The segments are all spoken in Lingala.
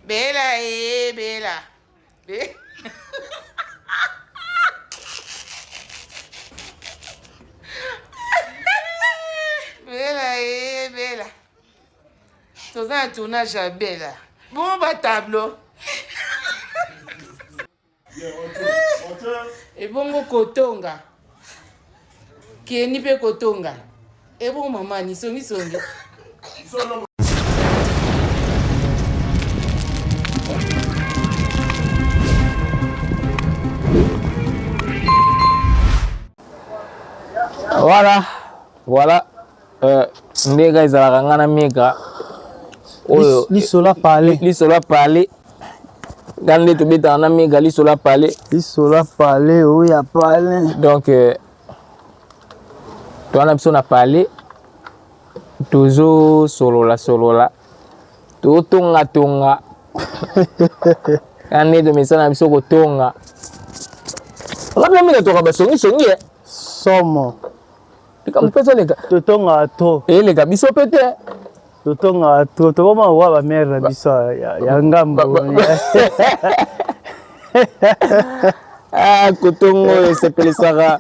Bela e Bela. Be Bela e Bela. Toza na tournage ya Bela. Bon ba tableau. Ebongo kotonga. Keni pe kotonga. Ebongo mama ni songi songi. Voilà, voilà. Euh, ndenge ezalaka nga na mika oyo lisolo apale lisolo apale nga nde tobetaka na mika lisolo apale lisolo apale oyo apale donc euh, towana biso na pale tozosolola solola totongatonga nga nde tomesana na biso kotonga nga mpe mika toka basongisongi eh. Somo. Likambo mpe ezoleka. Totongaka trop. Eleka biso mpe te. Totongaka trop. Tokoma wa ba mère na biso ya ngambo. Ah, kotongo oyo esepelisaka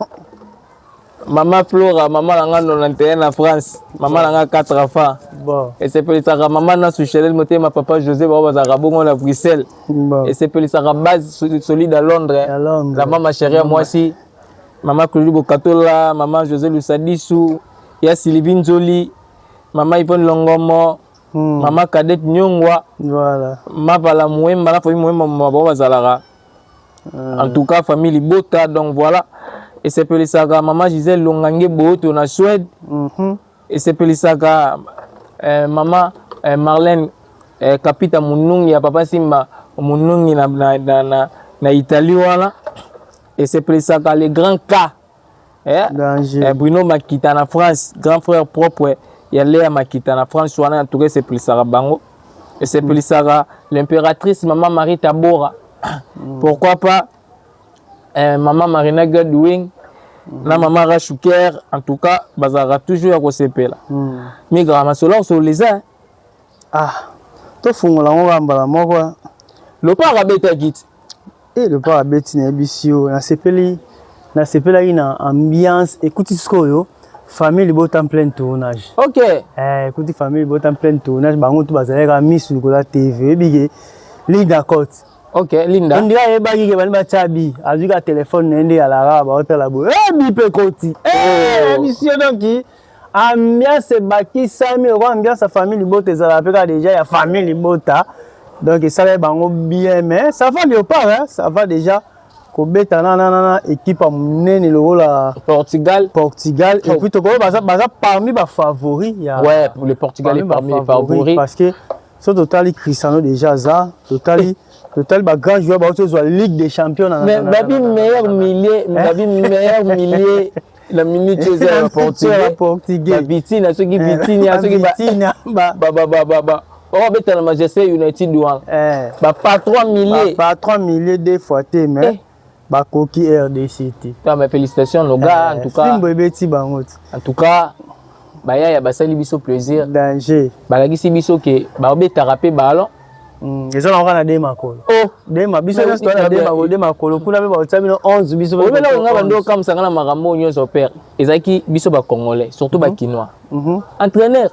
mama Flora, mama na nga 91 na France, mama na nga 4 enfants. Bon. Esepelisaka mama na Suchelel motema papa José bao bazalaka bongo na Bruxelles. Bon. Esepelisaka base solide à Londres. À Londres. La mama chérie ya mwasi. Mama Claudie Bokatola, mama José Lusadisu, ya Sylvie Nzoli, mama Yvonne Longomo, mama Cadette Nyongwa, voilà. Mavala Muemba, na famille Muemba bango bazalaka. En tout cas famille Libota, donc voilà. Esepelisaka mama Gisèle Longange Boto na Suède. Esepelisaka mama Marlène Kapita Munungi ya papa Simba Munungi na Italie wana. Esepelisaka le grand K eh, Danger. Eh, Bruno Makita na France, grand frère propre ya Léa Makita na France wana, en tout cas esepelisaka bango. Esepelisaka l'impératrice maman Marie Tabora. Pourquoi pas maman Marina Godwin na maman Rachuker, en tout cas bazalaka toujours ya kosepela. Migra masolo osolola eza. Ah, tofungola yango kaka mbala moko. Lopara abetaki ti. Eh, Lopara abeti nayebisi yo, nasepeli nasepelaki na ambiance ekuti sikoyo famille libota en plein tournage. Ok. Eh, ekuti famille libota en plein tournage, bango tout bazalaki kaka misu likolo ya TV. Oyebi ke Linda Cote. Ok, Linda. On dirait ayebaki ke bani batia bi, azwi ka téléphone na ye nde alaka baotala boye. Eh, bi pe koti. Eh, Oh. monsieur donc ambiance ebakisami lokola ambiance ya famille libota ezalaka mpe kaka déjà ya famille libota, donc esalaki bango bien. Mais ça va Léopard, hein? Ça va déjà kobeta na équipe ya monene lokola Portugal. Portugal. Et Oh. puis tokoyo baza parmi ba favoris ya Ouais, le Portugal est parmi les favoris. Parce que so totali Cristiano déjà aza, totali ba grand joueur bauti ozwa Ligue des Champions na Mais babi meilleur milieu, babi meilleur milieu la minute eza ya Portugais. Portugais. Ba Vitinha, soki Vitinha, soki ba Vitinha, ba ba ba ba ba ba. Oyo beta na Manchester United wana. Eh. Ba pas 3 milliers. Ba 3 milliers deux fois te mais Eh. bakoki RDC te. Ah, mais félicitations nos gars, en tout cas. Fimbo ebeti bango te. En tout cas, bayaya basali biso plaisir. Danger. Balakisi biso ke babetaka pe ballon. Eza na kaka na deux makolo. Oh, deux ma biso nyonso toza na deux makolo, deux makolo kuna mpe baotia bino 11 biso. Oyebi eloko nga bando okamwisa nga na makambo oyo nyonso père, ezalaki biso ba Congolais, surtout ba Kinois. Entraîneur,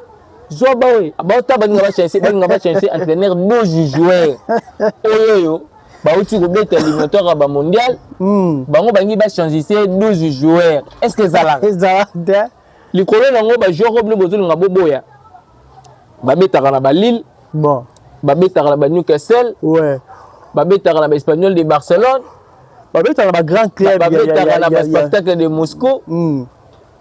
zwa ba oyo, baota balinga ba changer, balinga ba changer entraîneur 12 joueurs. Oyo oyo bauti kobeta éliminatoire ya ba mondial, bango balingi ba changer 12 joueurs. Est-ce que ezalaka? Ezalaka te. Likolo nango ba joueurs oyo bino bozolinga boboya. Babetaka na ba Lille. Bon. Babetaka na ba Newcastle. Ouais. Babetaka na ba Espagnol de Barcelone. Babetaka na ba grand club. Babetaka na ba Spartak de Moscou.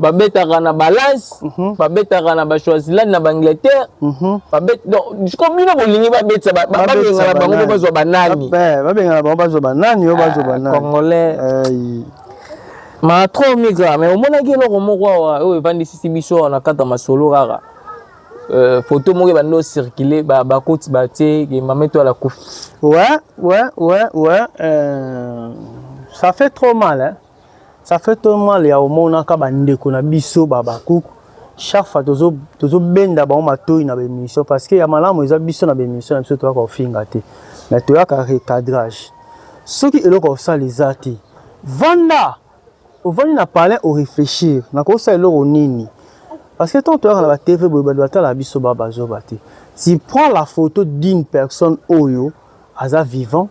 Babetaka na ba Lens. Babetaka na ba Swaziland na ba Angleterre. Donc sikoyo bino bolingi babetisa babengana bango mpo bazwa banani. Babengana bango bazwa banani oyo bazwa banani. Congolais. Ma trop migra, mais omonaki eloko moko awa oyo evandisisi biso awa na kati ya masolo kaka. Photo moko ebandi ocircule, bakoti batie ke mama Etoile akufi. Ouais. Ça fait trop mal, hein. Ça fait trop mal ya omonaka bandeko na biso ba bakuku. Chaque fois tozo tozo benda bango matoyi na ba emission parce que ya malamu eza biso na ba emission na biso toyaka kofinga te mais toyaka recadrage. Soki eloko ya kosala eza te vanda ovandi na palin o reflechir nakosala eloko nini parce que tant toyaka na ba TV boye bato batalaka biso ba bazoba te. Tu prends la photo d'une personne oyo aza vivant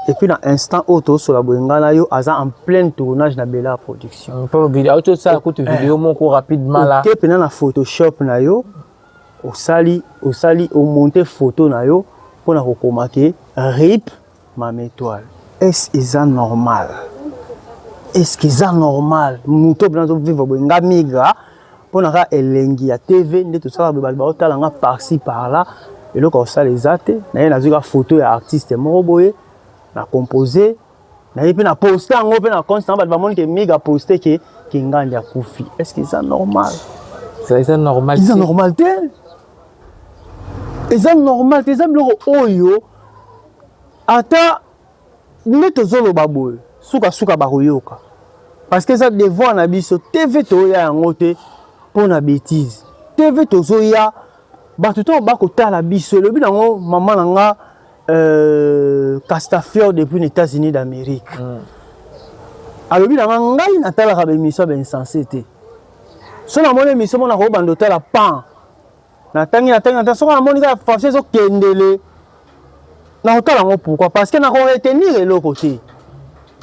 et puis na instant oyo tozosola boye ngai na yo aza en plein tournage na Bella production. Mpo video auti osala kutu video moko rapidement la. Oke mpena na photoshop na yo osali osali omonte photo na yo mpona kokoma ke rip mama étoile. Est-ce eza normal? Est-ce que eza normal? Moto mpena azovivre boye nga migra Pona kaka elengi ya TV nde tosalaka boye bato baotala nga par ci par là eloko ya kosala eza te naye nazwi kaka photo ya artiste moko boye na compose naye mpe na poste yango mpe na compte na bato bamoni ke miga poste ke kingandi akufi est ce que eza normal? Eza normal eza normal te eza normal te eza biloko oyo ata Nde tozoloba boye suka suka bakoyoka parce que eza devoir na biso TV toya yango te pona betise TV tozoya bato ntango bakotala biso elobi nango mama na nga euh, Castafiore depuis les États-Unis d'Amérique mm. alobi na nga ngai natalaka ba émission ya ba insensé te so namoni émission mona kobanda otala pan Natangi natangi natangi soki namoni kaka français ezokendele nakotala yango pourquoi parce que nako retenir eloko te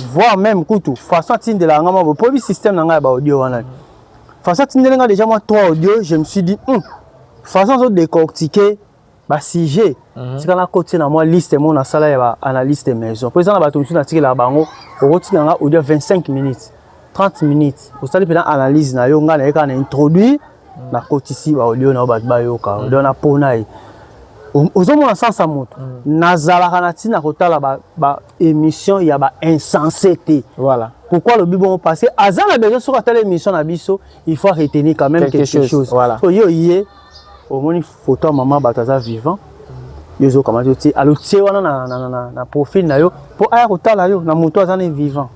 voire même kutu façon atindelaka nga mwa boye po système na ngai ya ba audio wana façon atindeli nga déjà mwa 3 audio je me suis dit façon azo décortiquer ba sujet tika nakotia na mwa liste moko nasala ya ba analyste maison po eza na bato mosusu natikelaka bango okotika nga audio 25 minutes 30 minutes osali mpena analyse na yo ngai naye kaka na introduire nakotisi ba audio na yo bato bayoka mm. donc napona ye ozomona sens ya moto mm. nazalaka na ntina kotala ba, ba émission ya ba insensé te voilà. Pourquoi alobi bongo? Parce que aza na besoin soki atala émission na biso il faut retenir quand même quelque, quelque chose, chose. Voilà. So yo ye omoni photo ya mama bato aza vivant yo ozokamata otie alotie wana na, na, na, na, na profil na yo mpo aya kotala yo na moto aza ne vivant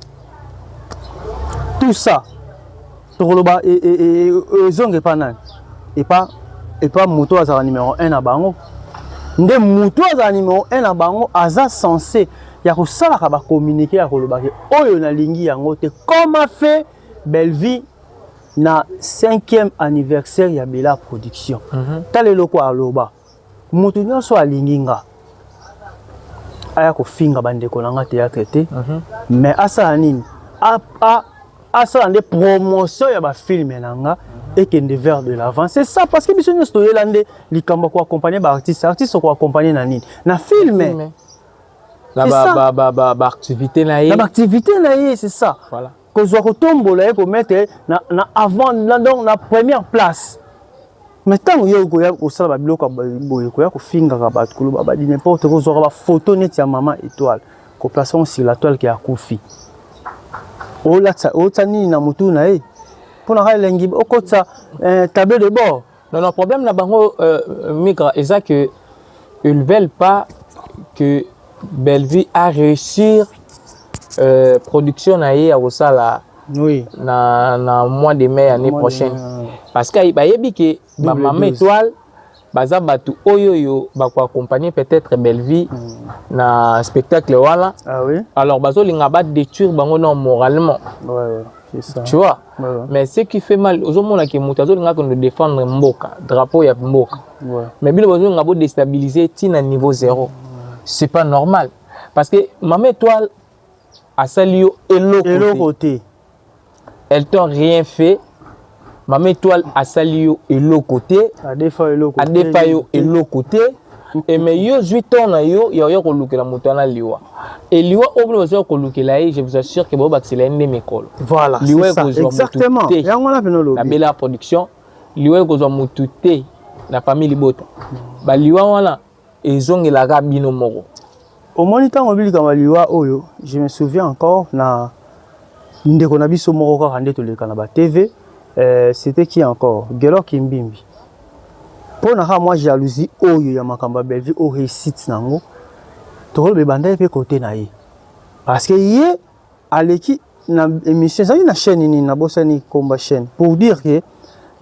tout ça Tokoloba ezonga epa nani? Epa epa moto azala numero 1 na bango. Nde moto azala numero 1 na bango aza censé ya kosalaka ba communiqué ya koloba ke oyo nalingi yango te comme a fait Bellevue na 5e anniversaire ya Bella Production. Mm -hmm. Tala eloko aloba. Moto nyonso alingi nga aya kofinga bandeko na nga théâtre te mm -hmm. mais asala nini? Asala nde promotion ya ba film na nga ekende vers de l'avant c'est ça parce que biso nyonso toyela nde likambo ya koaccompagne ba artiste artiste okoaccompagne na nini na film na ba ba ba ba activité na ye na ba activité na ye c'est ça voilà kozwa kotombola ye komettre na, na avant na, donc na première place mais ntango ye okoya kosala babiloko boye koya kofingaka bato koloba badi n'importe kozwaka bafoto neti ya mama étoile Ko placer yango sur la toile ke akufi. Olatisa otsa nini na mutu na ye? Pona ka elengi okotisa eh, tableau de bord. Non non problème na bango euh, Migra eza que ils veulent pas que Bellevue a réussir euh, production na ye ya kosala oui. na, na mois de mai année prochaine parce que bayebi ke ba mama étoile baza batu oyo oyo bako accompagner peut-être Bellevue mm. na spectacle wana ah oui? alors bazolinga ba détruire bango non moralement ouais, ouais, c'est ça. tu vois ouais, ouais. mais ce qui fait mal ozomona ke moto azolinga kende défendre mboka drapeau ya mboka ouais. mais bino bazolinga bo déstabiliser ti na niveau zéro ouais. c'est pas normal parce que mama étoile asali yo eloko te Elle t'a rien fait. Maman étoile asali yo eloko te. Adefa yo eloko te. Et mais yo zui temps na yo ya yo kolukela moto wana liwa. Et liwa oyo bino bazoya kolukela ye, je vous assure que bobakisela ye nde mikolo. Voilà, liwa c'est ça. ekozwa moto Exactement. te. Yango wana pena olobi. Na Bella Production, liwa ekozwa moto te na famille libota. Ba liwa wana ezongelaka bino moko. Omoni ntango obi likambo ya liwa oyo, je me souviens encore na ndeko na biso moko kaka nde toleka na ba TV, euh, c'était qui encore? Gelor Kimbimbi. Mpo na kaka mwa jalousie oyo ya makambo ya Bellevue oyo réussite na yango, tokoloba ebandaki mpe kote na ye. Parce que ye aleki na émission ezalaki na chaîne nini nabosani komba chaîne pour dire que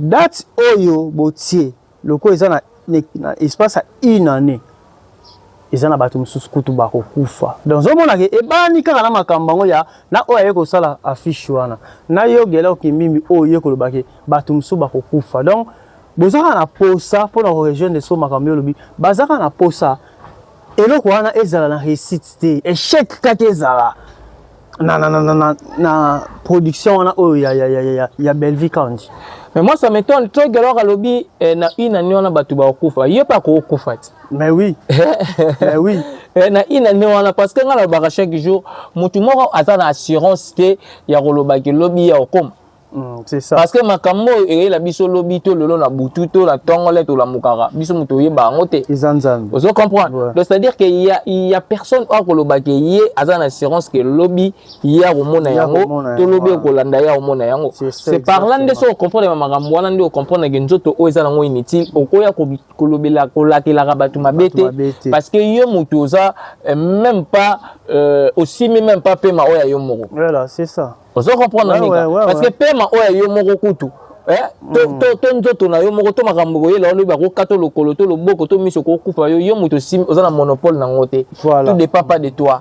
Date oyo botie lokola eza na, na espace ya une année, eza na bato mosusu kutu bakokufa. Donc ozomona ke ebani kaka na makambo yango ya na oyo aye kosala affiche wana na yo Gela Kimbimbi oyo ye koloba ke bato mosusu bakokufa. Donc boza kaka na posa mpona korejoindre so makambo yo olobi, baza kaka na posa eloko wana ezala na réussite te, échec kaka ezala na production wana oyo ya Bellevue Kandi. Mais moi, ça m'étonne trop que alors alobi na une année wana bato bakokufa, ye mpe akokufa ti. Mais oui, mais oui. Na une année wana, parce que nga nalobaka chaque jour, motu moko aza na assurance te ya kolobaki lobi ya okoma. C'est ça. Parce que makambo oyo eyela biso lobi to lelo na butu to na ntongo le tolamukaka, biso moto oyeba yango te. Eza Nzambe. Ozo comprendre? Ouais. Donc c'est à dire que il y a personne oyo akolobaki ye aza na assurance ke lobi ye akomona Ye yango akomona to yango, lobi ouais. okolanda ye akomona yango. C'est ça, C'est par là nde exactement. so ocomprendre makambo wana, nde ocomprendre ke nzoto oyo eza nango inutile, okoya kolobela kolakelaka bato mabe Bato te. mabe te. Parce que yo moto oza même pas osimi même pas pema oyo ya yo moko. Voilà, c'est ça. Ozo comprendre? Mika, parce que pema oyo ya yo moko kutu to nzoto na yo moko to makambo koyela olobi bakokata lokolo to loboko to miso, kokufa yo, yo moto osimi oza na monopole nango te. Voilà. Tout dépend pas de toi.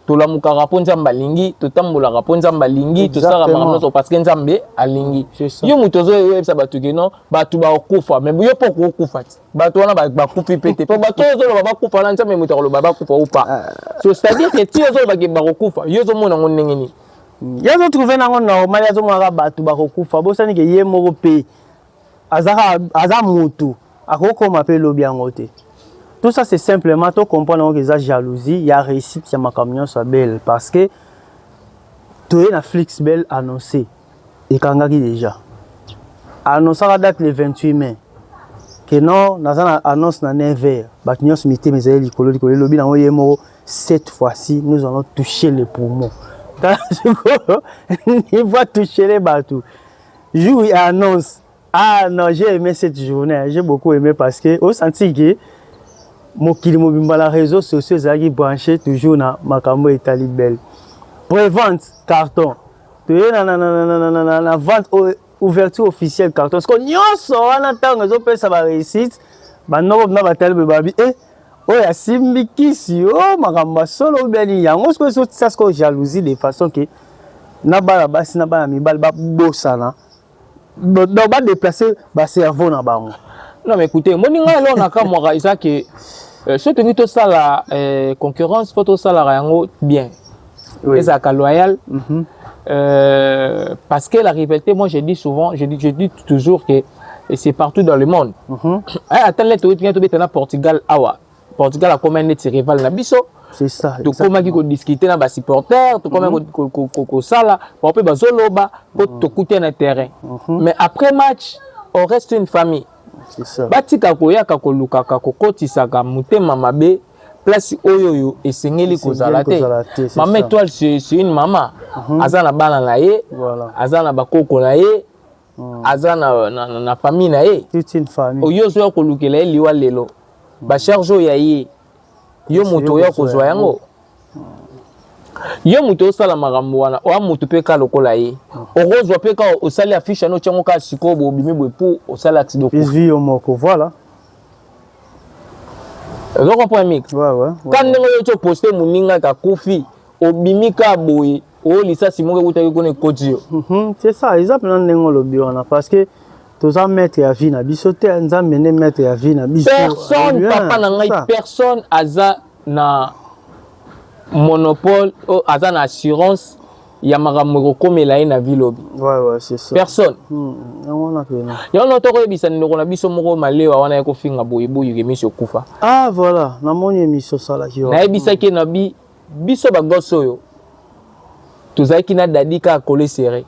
Tolamukaka mpo Nzambe alingi, totambolaka mpo Nzambe alingi, tosalaka makambo nyonso parce que Nzambe alingi. C'est ça. Yo moto ozoyebisa bato ke non, bato bakokufa, mais yo mpo okokufa ti bato wana bakufi mpe te, po bato oyo ozoloba bakufa na Nzambe, moto akoloba bakufa ou pas. So c'est à dire que ti ozoloba ke bakokufa, yo ozomona yango ndenge nini? Ye azotrouve nango normal, ye azomonaka bato bakokufa, bosani ke ye moko mpe aza motu akokoma mpe elobi yango te. Tout ça, c'est simplement to comprendre yango ke eza jalousie ya réussite ya makambo nyonso ya Belle, parce que toye na Flix Belle annoncé ekangaki déjà, annonçaka date le 28 mai ke non, naza na annonce na 9 heures, bato nyonso mitema ezali likolo likolo. Elobi nango ye moko: cette fois-ci, nous allons toucher les poumons. Tala sikoyo niveau toucher bato jour ya annonce. Ah non, j'ai aimé cette journée, j'ai beaucoup aimé, parce que osenti ke mokili mobimba na réseaux sociaux ezalaki branché toujours na makambo etali Belle. Prévente carton, toye na vente, ouverture officielle carton. Parce que nyonso wana, ntango ezopesa baréussite, bandoko na batali boye babi e oyo asimbi kisi o makambo ya solo obiani yango. Sikoyo ezotisa sikoyo jalousie de façon ke na bana basi na bana mibali babosana, donc badéplace bacerveau na bango. Non mais écoutez, moni ngai eloko nakamwaka eza ke soki tolingi tosala concurrence, fo tosalaka yango bien, ezalaka loyal. Parce que la rivalité, moi je dis souvent, je dis toujours que et c'est partout dans le monde. Ata nde toyei tobeta na Portugal awa, Portugal akoma neti rival na biso. C'est ça. Tokomaki kodiscute na basupporter, tokomaki kosala bao mpe bazoloba mpo tokute na terrain, mais après match, on reste une famille. C'est ça. Batika koyaka kolukaka kokotisaka motema mabe place oyo esengeli kozala te. Mama Étoile, c'est une mama, aza na bana na ye, aza na bakoko na ye, aza na famille na ye. Toute une famille. Oyo ozoya kolukela ye liwa lelo, bacharge oyo ya ye, yo moto oya kozwa yango, yo moto osala makambo wana, oya moto mpe ka lokola ye, okozwa mpe ka osali affiche ano, otiango kaka sikoyo boye, obimi boye mpo osali accident. Ezwi yo moko, voilà. Ozo comprendre, mix? Ouais. Ka ndenge oyo ti oposte moninga kakufi, obimi ka boye, oyo lisasi moko ekutaki kuna ekoti yo. C'est ça, eza mpena ndenge olobi wana, parce que toza maître ya vie na biso te, Nzambe nde maître ya vie na biso. Personne, Bien, papa na ngai, c'est ça. Personne aza na monopole oyo aza na assurance ya makambo ekokomela ye na vie lobi. Ouais, c'est ça. Personne. Yango wana pena. Yango na tokoyebisa ndeko na biso moko malewa wana ye kofinga boye boye émission okufa. Ah voilà, namoni émission osalaki wana. Nayebisaki ye na biso bagosse oyo tozalaki na dadi kaka kole serré.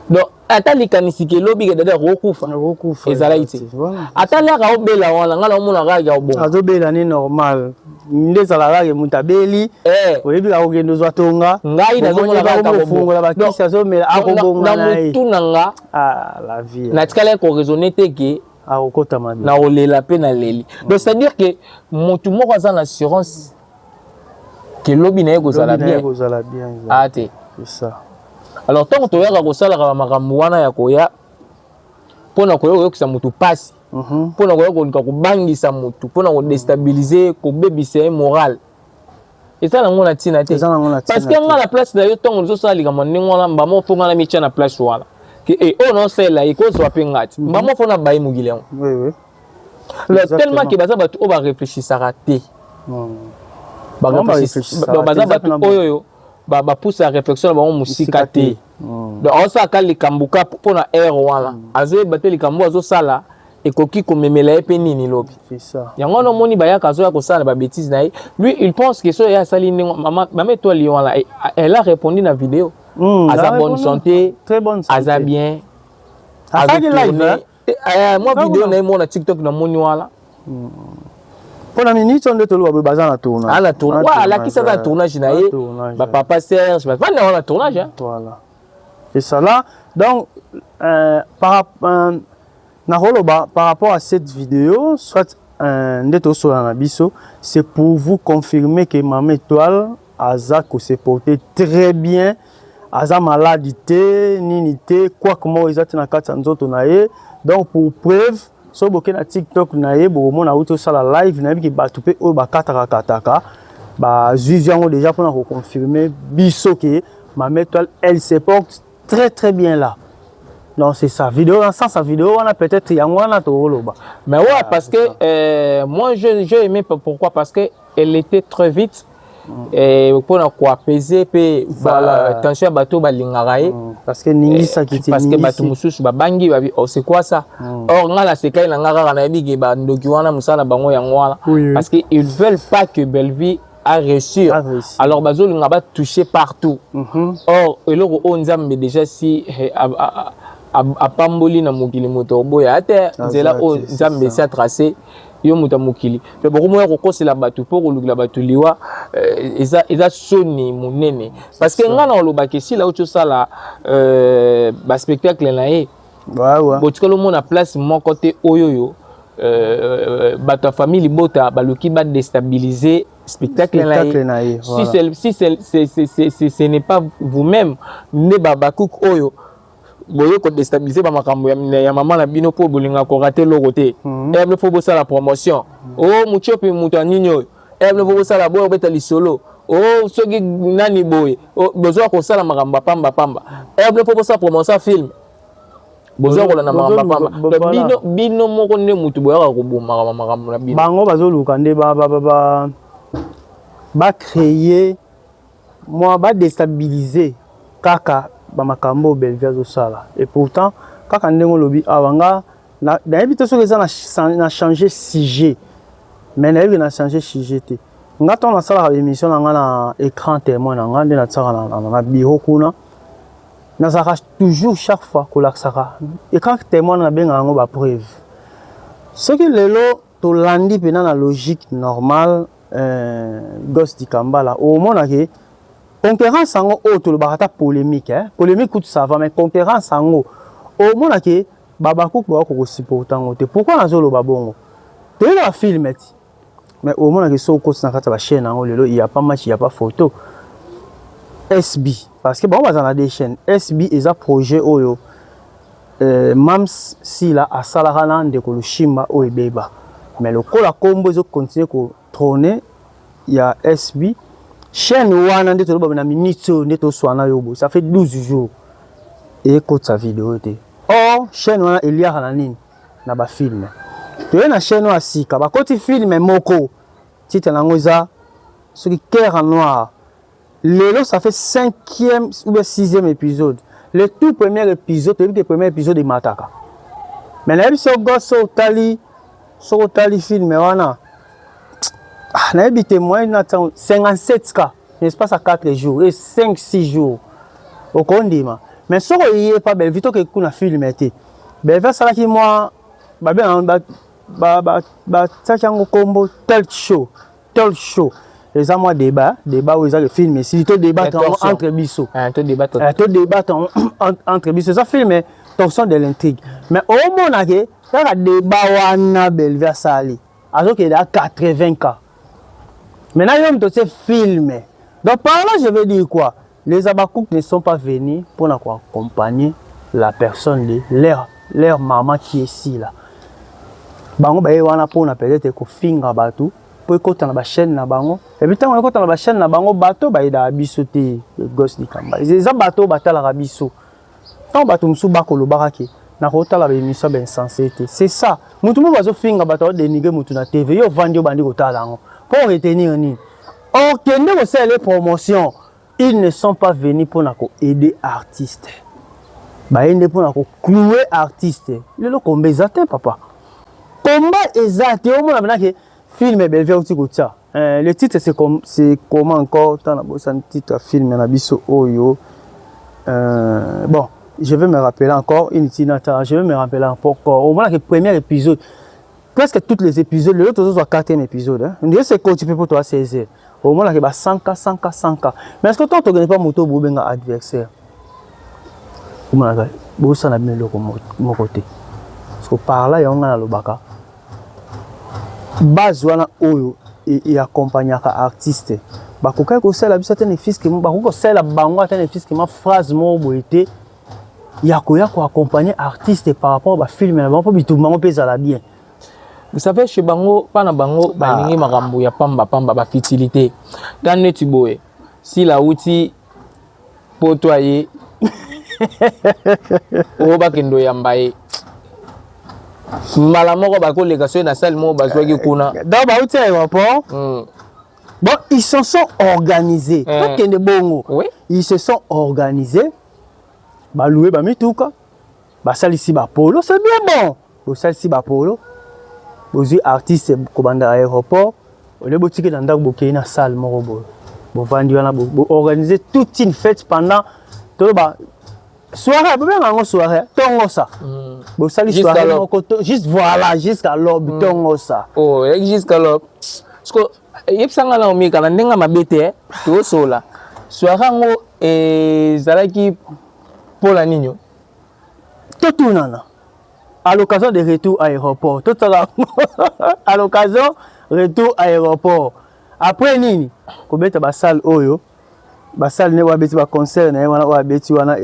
Donc ata likanisi ke elobi ke dadi akokufa Akokufa. ezalaki te. Voilà. Ata laka obela wana, ngai naomona kaka ya obonga. Azobela ni normal nde ezalaka kaka moto abeli, oyebi akokende ozwa tonga. Ngai nazomona kaka kofungola bakisi, azomela, akobonga na na ye. Motu na nga, Ah, la vie. natikali koraisonner te ke akokota mabe. Na kolela mpe naleli. Donc c'est à dire que motu moko aza na assurance ke lobi na ye kozala Lobi na ye bien. kozala bien. Aa te. C'est ça. Alors ntango toyaka kosalaka bamakambo wana ya koya Mpona koya koyokisa motu mpasi, mpona koya koluka kobangisa motu, mpona kodéstabiliser, kobebisa ye moral, eza nango na ntina te. Eza nango na ntina Parce que te. Nga na place na yo, ntango ozosala likambo ya ndenge wana, mbama mpo nga na mitya na place wana ke e oyo naosalela ye kozwa mpe nga ti mbama mpo na baye mokili yango. Alors, tellement ke baza bato oyo baréfléchissaka te. Bango baréfléchissaka Donc, baza te, eza bato mpena oyo oyo bapusaka réflexion na bango mosika te. Donc aosalaka likambo ka mpona aire wana, azoyeba te likambo oyo azosala ekoki komemela ye mpe nini lobi. C'est ça. Yango wana omoni bayaka, azoya kosala na babêtises na ye. Lui, il pense que soki ye asali ndenge mama Étoile ye wana, elle a répondu na vidéo. Aza Ah, bonne santé. Très bonne santé. Aza bien. Asalaki live, Azotourne. hein? Mwa Ah, vidéo kuna. na ye mona TikTok namoni wana. Mpona minute oyo nde toloba boye, baza na tournage. Ala tourne wa alakisi aza na tournage na ye. Tournage. Bapapa Serge bavanda wana tournage, hein? Voilà. C'est ça là. Donc, nakoloba, par rapport à cette vidéo, soit nde tosola na biso, c'est pour vous confirmer que Maman Étoile aza ko se porter très bien, aza malade te, nini te, quoi moko eza te na kati ya nzoto na ye. Donc pour preuve, soki boke na TikTok na ye, bokomona auti osala live. Nayebi ke bato mpe oyo bakataka kataka bazwi yango déjà mpona koconfirmer biso ke Maman Étoile, elle se porte très très bien là. Donc c'est ça, vidéo dans sens ya vidéo wana, peut-être yango wana tokoloba. Mais ouais, parce que moi, j'ai aimé. Pourquoi? Parce que elle était très vite mpona koapaiser mpe tension ya bato balingaka ye. Parce que ningisaki te. Parce que bato mosusu babangi, babi: "Oh, c'est quoi ça?" Or nga nasekai na nga kaka, nayebi ke bandoki wana, mosala na bango yango wana. Parce que ils veulent pas que Bellevue a réussir. A réussir. Alors bazolinga batoucher partout. Or eloko oyo Nzambe déjà si apamboli na mokili, moto oboya ate nzela oyo Nzambe esi atrace yo, moto ya mokili mpe bokomoya kokosela bato mpo kolukela bato liwa, eza soni monene. Parce que nga na olobaka, esila oti osala baspectacle na ye, botikali omona place moko te oyo oyo bato ya famille libota baluki badéstabiliser spectacle na ye. Si, si ce n'est pas vous-même nde bakuku oyo boye kodéstabiliser bamakambo ya mama na bino mpo bolingaka korater eloko te, eble mpo bosala promotion o mutiopi, moto ya nini oyo, eble mpo bosala boye, obeta lisolo o soki nani boye, bozwa kosala makambo ya pamba pamba, eble mpo bosala promotion ya film, bozwa kolanda makambo ya pamba. Bino, bino moko nde motu boyaka kobomaka makambo na bino. Bango bazoluka nde bacréer mwa badéstabiliser kaka bamakambo oyo Bellevue azosala. Et pourtant, kaka ndenge olobi awa, nga nayebi te soki eza na changer sujet, mais nayebi na changer sujet te. Nga ntango nasalaka émission na nga na écran témoin na nga, nde natiaka na bureau kuna, nazalaka toujours chaque fois kolakisaka écran témoin, nabengaka yango bapreuve. Soki lelo tolandi mpena na logique normale, Gos Dikambala, omonake concurrence yango oyo tolobaka, ata polémique, eh? Polémique kutu ça va, mais concurrence yango omonake babakuku baka kokosupporter yango te. Pourquoi nazoloba bongo? Toyeba bafilm ti, mais omonake soki okoti na kati ya bachaîne yango lelo, il y a pas match, il y a pas photo. SB, parce que bango baza na deux chaînes. SB eza projet oyo Mams Sila asalaka na ndeko Lushimba oyo ebeba, mais lokola nkombo ezocontinuer kotrôner ya SB, chaîne wana nde toloba na minute oyo nde toswana yo boye, ça fait 12 jours ekotisa video te. Or chaîne wana eliaka na nini? Na bafilm. Toye na chaîne oyo ya sika, bakoti film moko, titre nango eza soki Cœur Noir. Lelo ça fait cinquième ou bien sixième épisode. Le tout premier épisode, toyebi ke premier épisode emataka, mais nayebi soki goso otali, soki otali film wana, ah, nayebi te moyen na ntango 57 k n'est-ce pas à 4 jours et 5 6 jours okondima. Mais soki oye pa Bellevue, toke kuna film te. Bellevue asalaki mwa babengaka, batiaki yango nkombo tel show. Tel show eza mwa débat, débat oyo eza film esili, to débattre yango entre biso, to débattre entre biso. Eza film Torsion de l'intrigue, mais omonake kaka débat wana Bellevue asali, azokende a 80 k. Maintenant yo moto otie film. Donc par là, je veux dire quoi? Les Abakouk ne sont pas venus pour accompagner la personne de leur Leur maman qui est Sila. Bango baye wana pona peut-être kofinga bato po ekota na ba chaîne na bango. Et puis tango ekota na ba chaîne na bango, bato bayedaka biso te, gosse likamba. Eza bato batalaka biso. Ntango bato mosusu bakolobaka ke nakotala baémission bainsensé te, c'est ça. Motu moko bazofinga bato, aodénigre motu na TV, yo ovandi, obandi kotala yango mpo retenir nini? Okende kosalela promotion. Ils ne sont pas venus mpona koaider artiste, baye nde mpona koclouer artiste. Lelo komba eza te, papa, komba eza te. Omona mpenza ke film Bellevue auti kotia, le titre c'est com comment encore? Tana bosani titre ya film na biso oyo. Bon, je vais me rappeler encore une tinata, je vais me rappeler encore. Omonaka premier épisode, presque toutes les épisodes. Lelo tozozwa quatrième épisode, hein. Ndie se koti mpe mpo toa 16 heures, omonaka ba 100 k 100 k 100 k. Mais est ce que ntango tokende mpa moto bobenga adversaire, omonaka bosala bino eloko moko te? Parce que par là, yango ngai nalobaka, base wana oyo eaccompagnaka artiste, bakokaki kosalela biso ata ne fût-ce que, bakoki kosalela bango ata ne fût-ce que ma phrase moko boye te ya koya koaccompagner artiste par rapport bafilm na bango, mpo bitumba bango mpe ezala bien. Vous savez, chez bango, mpa na bango, balingi makambo ya pamba pamba, bafutilité. Ta neti boye, Sila auti poto, aye oyo, bakende oyamba ye mbala moko, bakoleka soki na salle moko bazwaki kuna. Donc bauti aéroport. Bon, ils se sont organisés. Tokende bongo. Ils se sont organisés, balouer bamituka, basalisi bapolo, c'est bien. Bon, bosalisi bapolo, bozwi artiste kobanda aéroport, ole botiki na ndako, bokei na salle moko boye, bovandi wana, boorganiser toute une fête pendant, toloba, soirée, bobenga yango soirée ntongo sa. Bosali soirée moko juste, voilà, jusqu'à l'aube, ntongo sa. Oh, jusqu'à l'aube. Parce que yebisanga na omika na ndenge mabe te, tosola soirée yango ezalaki mpola nini? Totunana à l'occasion de retour aéroport, totala à l'occasion retour aéroport, après nini, kobeta basale oyo, basale nde oyo abeti baconcert na ye wana, oyo abeti wana,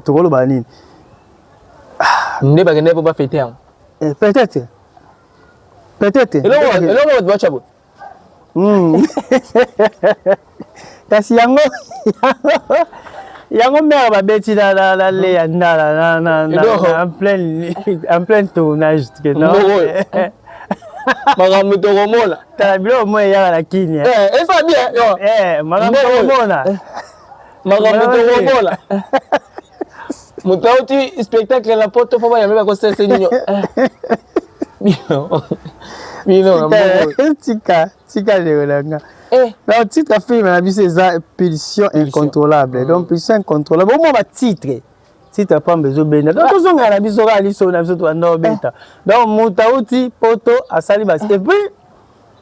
tokoloba nini? Nde bakende mpo bafêter yango. Peut-être, peut-être. Eloko bato batya boye. Kasi yango mare babeti na Leya Ndala na en plein tournage que non. Makambo tokomona. Tala biloko mo eyaka na kini. Eza bien. Makambo tokomona. Makambo tokomona, moto auti spectacle na poto, fo bayambe bakosese nini bino bino. Tika, tika, ndeko na nga. Donc titre film na biso eza Pulsion incontrôlable. Donc Pulsion incontrôlable, omwa batitre, titre pamba ezobenda. Donc tozongela na biso kaka liso na biso, tobanda obeta. Donc moto auti poto, asali basi, et puis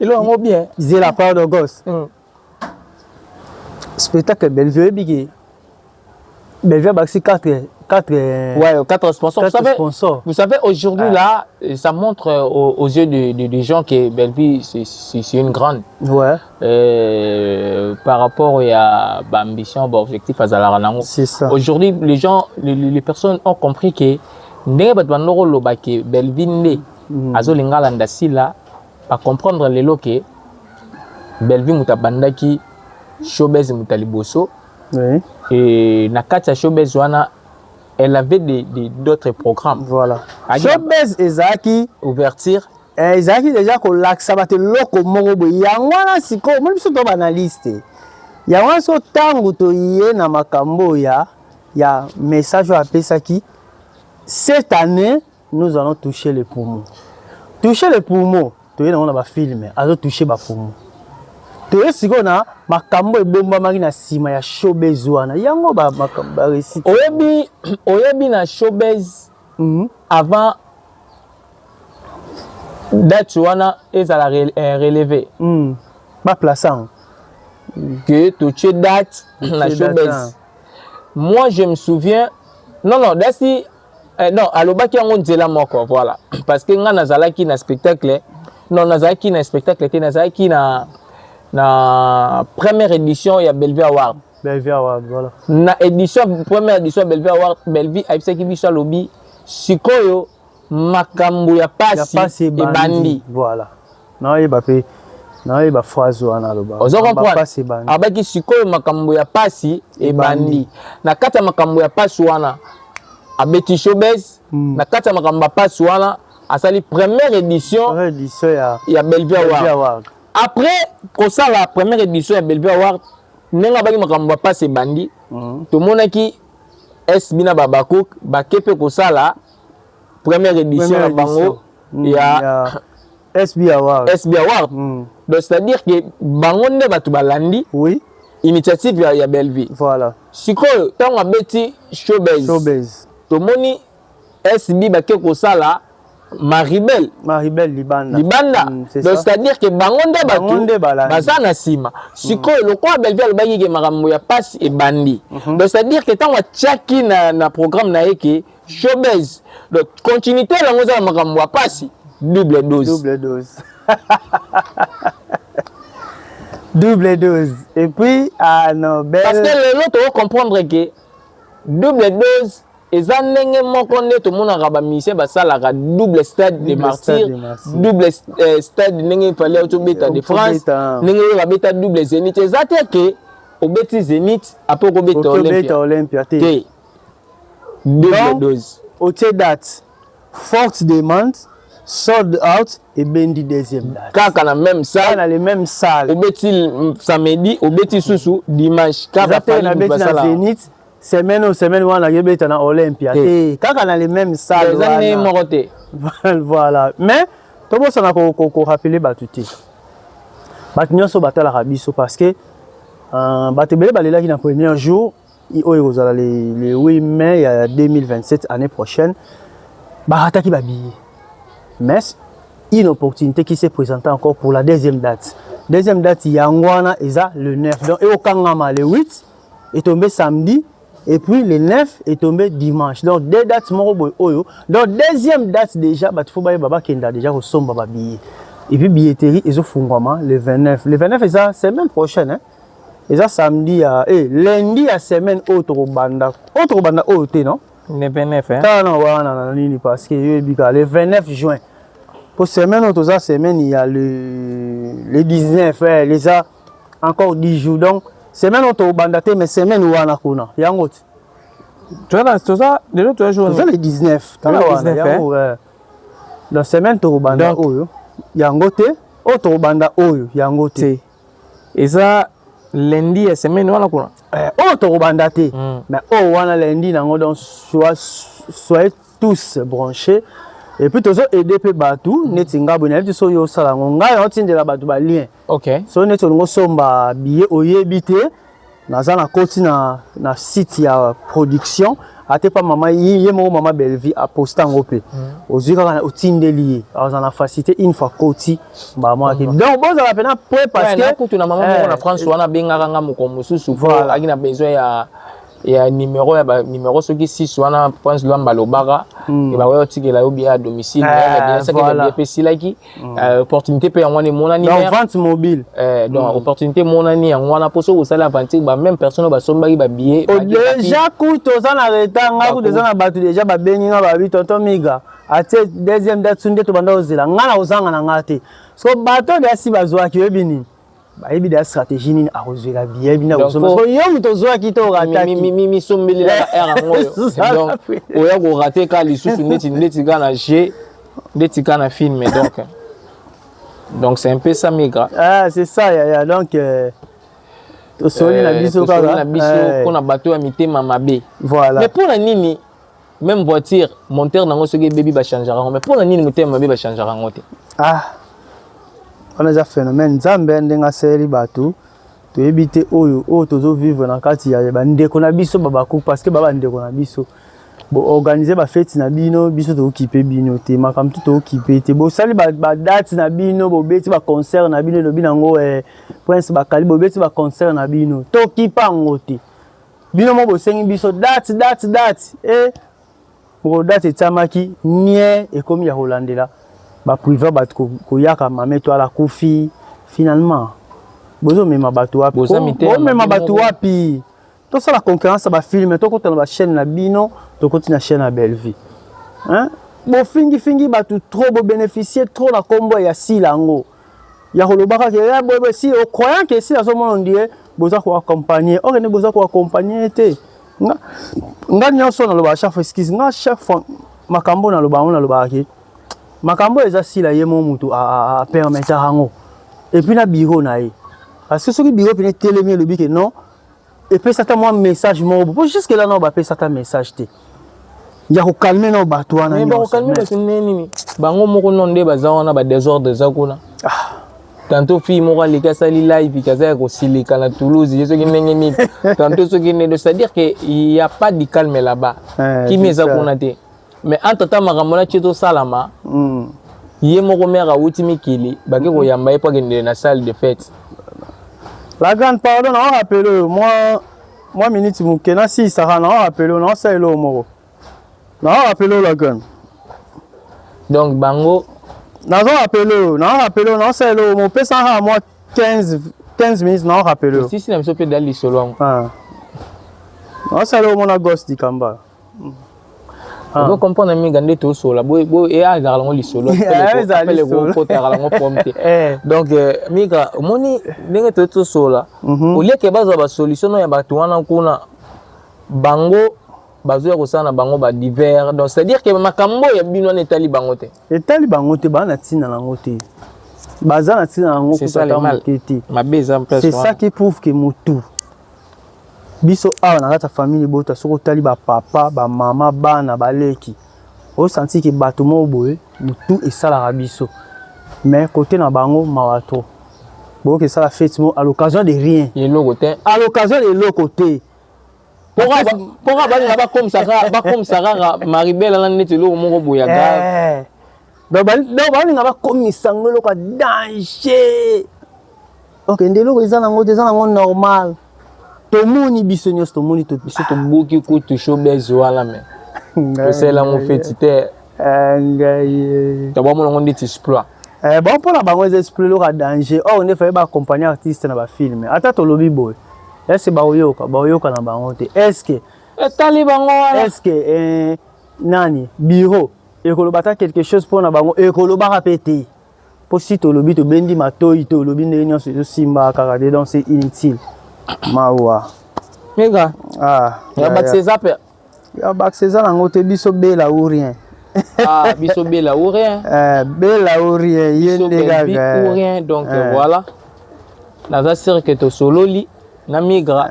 eloko yango bien. Zela, pardon, gosse. Spectacle Bellevue, oyebi ke Bellevue abakisi 4 4 Ouais, quatre sponsors. Quatre Vous savez, sponsors. Vous savez, aujourd'hui, là, ça montre aux yeux des gens que Bellevue, c'est une grande. Par rapport à l'ambition, objectif azalaka nango. C'est ça. Aujourd'hui, les gens, les personnes ont compris que ndenge bato bandoko loba ke Bellevue nde azolinga alanda Sila, bacomprendre lelo ke Bellevue moto abandaki showbiz, moto ya liboso. Et na kati ya showbiz wana, elle avait d'autres programmes. Voilà. Showbiz ezalaki ouverture. Ezalaki déjà kolakisa bato eloko moko boye. Yango wana sikoyo omoni biso to baanalyste, yango wana sikoyo ntango toye na makambo ya message oyo apesaki: cette année, nous allons toucher les poumons. Toucher les poumons, toye nango na bafilm, azotouche bapoumon. Toye sikoyo na makambo ebombamaki na nsima ya showbiz wana, yango baréussite. Oyebi na showbiz, avant date wana ezala relevé, Baplace yango. Que totie date na Totie date, showbiz. ah. Moi, je me souviens, non, non, dasi, non, alobaki yango nzela moko, voilà, parce que nga nazalaki na spectacle, non, nazalaki na spectacle te, nazalaki na première édition ya Bellevue Award. Bellevue Award, voilà. Na édition, première édition ya Bellevue Award, Bellevue ayebisaki biso, alobi Sikoyo makambo ya pasi ebandi. Voilà. Naoyeba pe naoyeba phrase wana aloba. Ozo comprendre? Abaki sikoyo makambo ya pasi ebandi. Na kati ya makambo ya pasi wana abeti showbuzz, na kati ya makambo ya pasi wana asali première édition, première édition ya, ya Bellevue Award. Award. Après kosala première édition ya Bellevue Award, ndenge abaki makambo ya pasi ebandi, tomonaki SB na Babakuk bake mpe kosala première édition na bango ya SB Award. SB Award. Donc c'est-à-dire que bango nde bato balandi oui. initiative ya Bellevue. Voilà. Sikoyo ntango abeti showbuzz, showbuzz. Tomoni SB bake kosala Maribel. Maribel Libanda. Libanda. Donc c'est-à-dire que bango nde bato baza na nsima. Sikoyo lokola Bellevue alobaki ke makambo ya pasi ebandi. Donc c'est-à-dire que ntango atiaki na programme na ye ke showbuzz, donc continuité yango eza na makambo ya pasi, double dose. Double dose. Double dose. Et puis ah non, belle. Parce que lelo to comprendre que double dose eza ndenge moko nde tomonaka ba musiciens basalaka double stade de martyr, double stade ndenge fallait tobeta de France, ndenge oyo babeta double zénith. Eza te ke obeti zénith après okobeta Olympia te. Double dose. Otie date, forte demande, sold out et bendi deuxième date. Kaka na même salle. Na les mêmes salles. Obeti samedi, obeti susu dimanche. Kaka na beti na zénith. Semaine ou semaine wana yebeta na Olympia te kaka na les mêmes salles wana moko te. Voilà, mais tobosana ko ko rappeler bato te, bato nyonso batalaka biso parce que bato ebele balelaki na premier jour oyo ekozala le 8 mai ya 2027 année prochaine, barataki ba billets, mais une opportunité qui s'est présentée encore pour la deuxième date. Deuxième date yango wana eza le 9, donc ekokangama le 8 est tombé samedi et puis le 9 est tombé dimanche. Donc deux dates moko boy oyo. Donc deuxième date déjà bah faut baye baba kenda déjà ko somba ba billet. Et puis billetterie ezo fungwama le 29. Le 29 eza semaine prochaine hein. Eza samedi ya lundi ya semaine oyo toko banda. Oyo toko banda oyo te non? Le 29 hein. Tala wana na nini parce que yo ebika le 29 juin. Pour semaine oyo toza semaine il y a le 19 les a encore 10 jours. Donc semaine oyo tobanda te mais semaine wana kuna yango ti. Toza lelo toza jour toza le 19 tala wana yango la semaine tobanda oyo yango te oyo tobanda oyo yango te. Eza lundi ya semaine wana kuna. Oyo tobanda te mais oyo wana lundi nango, donc soyez tous branchés. Et puis tozo aider pe batu neti ngabo na biso yo sala ngo ngai otindela batu ba lien. OK. So neti olingo somba billet oyebi te naza na koti na site ya production ate pa mama ye moko mama Bellevue a posta ngo pe. Ozwi kaka otindeli ye aza na facilité une fois koti ba moi ki. Donc bozala pena prêt parce que na kutu na mama moko na France wana bengaka nga moko mususu po aki na besoin ya numéro ya ba numéro soki 6 wana Prince Luamba lobaka et ba oyo tikela yo bien à domicile bien ça que bien pe silaki opportunité pe yango monani donc vente mobile donc opportunité monani yango wana po so osala aventure ba même personne ba sombaki ba billet déjà kuto za na retard nga kuto za na batu déjà ba bengi nga ba bi tonton Miga atie deuxième date sunde to banda ozela nga na ozanga na nga te so bato de asi bazwaki oyebi nini bayebi da stratégie nini akozwela billet bina kosomba so yo moto ozwaki to orataki misombelela ba air yango oyo donc oya korate ka lisusu neti neti ka na G neti ka na film donc c'est un peu ça Migra. Ah c'est ça ya donc tosoli na biso kaka na biso pona bato ya mitema mabe. Voilà. Mais pona nini même voiture monteur nango soki ebebi ba changera yango mais pona nini motema mabe ba changera yango te? Ah wana eza phénomène nzambe ndenge asaleli bato toyebi te oyo oyo tozo vivre na kati ya bandeko na biso babaku parce que ba bandeko na biso bo organiser ba fête na bino biso tokipe bino te makambo tu tokipe te bosali ba date na bino bobeti ba concert na bino elobi nango Prince Bakali bobeti ba concert na bino tokipa yango te bino mo bosengi biso date date date moko date etiamaki nie ekomi ya kolandela ba privé bato koyaka mame to ala kufi finalement bozomema bato wapi bomema bato wapi tosala concurrence ba film tokota na ba chaîne na bino tokoti na chaîne ya Bellevue. Hein? Bofingi-fingi bato trop, bobénéficie trop na nkombo ya Sila yango ya koloba kaka ya boye boye si croyant que Sila azomona on dirait boza koaccompagne, or nde boza koaccompagne te. Nga nyonso nalobaka chaque fois, excuse nga, chaque fois makambo naloba yango, nalobaka ke makambo eza Sila ye mo mutu apermettaka yango, et puis na bureau na ye, parce que soki bureau pene etelemi, elobi ke non, epesa ata mwa message moko po jusque là nao bapesa ata message te ya kocalmer nao bato wana. Mais bakocalmer bato nde nini? Bango moko no nde baza wana, badésordre eza kuna. Tantôt fille moko aleki, asali live, kaza ya kosilika na Toulouse, ye soki ndenge nini, tantôt soki ndenge, c'est-à-dire que il y a pas de calme là-bas. Kimi eza kuna te. Mais entre temps makambo na tie tosalama, ye moko mare awuti mikili, bake koyamba ye mpo akendele na salle de fête. La grande, pardon, na rappeler oyo mwa minute moke, nasilisaka na rappeler oyo, naosalela oyo moko, na rappeler oyo, la grande. Donc bango Nazo rappeler oyo, na rappeler oyo, naosalela oyo, mopesaka mwa 15 minutes, na rappeler oyo. Sisi na biso mpe dali lisolo yango. Ah. Naosalela oyo mona Gos Dikamba. Ozo comprendre mingi nde tosola boye, azalaka yango lisolo. Ezala lisolo. Okotaka yango problème te. Donc Mika, omoni ndenge toyi tosola, olieke bazwa basolution no ya bato wana kuna, bango bazoya kosala na bango badivers. Donc c'est à dire que makambo ya bino wana etali bango te. Etali bango te, baza na ntina nango te, baza na ntina nango kuta moke te. Mabe eza. C'est ça qui prouve que motu biso awa na kati ya famille libota, soki otali bapapa, bamama, bana, baleki, osanti ke bato moko boye motu esalaka biso. Mais côté na bango, mawa trop. Boyoki esala fête moko à l'occasion de rien. Eloko te. À l'occasion de eloko te. Mpoka balinga bakomisa kaka Maribel wana neti eloko moko boye ya grave. Donc balinga bakomisa yango eloko ya danger. Okende, eloko eza nango te, eza nango normal. Tomoni biso nyonso, tomoni. Biso tobuki kutu showbuzz wana, me tosala yango feti te. Ngai. Tobamona yango ndeti exploit. Bon, mpona bango eza esprit, eloko ya danger. Or nde faye baaccompagne artiste na bafilm. Ata tolobi boye, est-ce baoyoka? Baoyoka na bango te. Est-ce Etali bango wana. Est-ce eh, nani, bureau ekoloba ata quelque chose mpona bango? Ekolobaka mpe te, mpo si tolobi, tobendi matoi, tolobi ndenge nyonso, ezosimba kaka te. Donc c'est inutile, mawa. Mega. Ah. Ya bakisi eza mpe. Ya bakisi eza nango te. Biso bela ou rien. Ah, biso bela ou rien. Bela ou rien, ye nde kaka. Ou rien. Donc voilà, naza sûr que tosololi na Migra.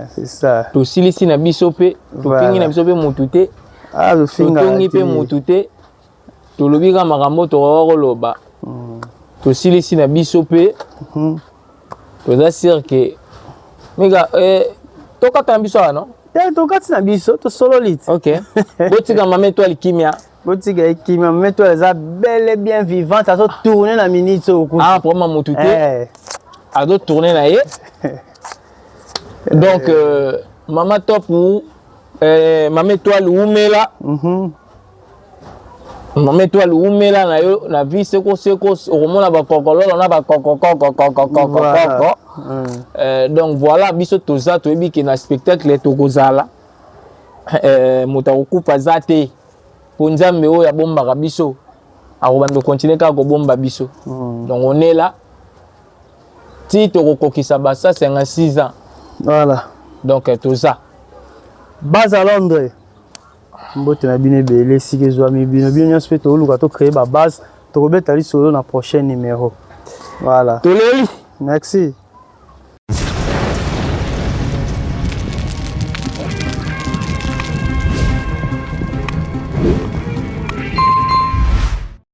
C'est ça. Tosilisi na biso mpe, tofingi na biso mpe motu te. Ah, totongi mpe motu te, tolobi kaka makambo tokoka koloba. Tosilisi na biso mpe, toza sûr que Mika, tokata na biso awa, non? Te, tokati na biso, tosololi ti. Ok, botika mama Étoile kimia. Botika ye kimia. Mama Étoile eza bel et bien vivante, azotourne na minute oyo. Ah, problème motu te, azotourne na ye. Donc mama top ou mama Étoile, umela. Mama Étoile, umela na yo na vie seko seko, okomona bakokololo na bakokokokokokokokoko. Donc voilà, biso toza, toyebi ke na spectacle tokozala, moto akokufa aza te, mpo Nzambe oyo abombaka biso akobanda kocontinue kaka kobomba biso. Donc on est là ti tokokokisa ba 156 ans. Voilà. Donc toza Base à Londres, mbote na bino ebele esika ezwami bino, bino nyonso mpe. Toluka tocréer babase, tokobeta lisolo na prochain numéro. Voilà. Toleli. Merci.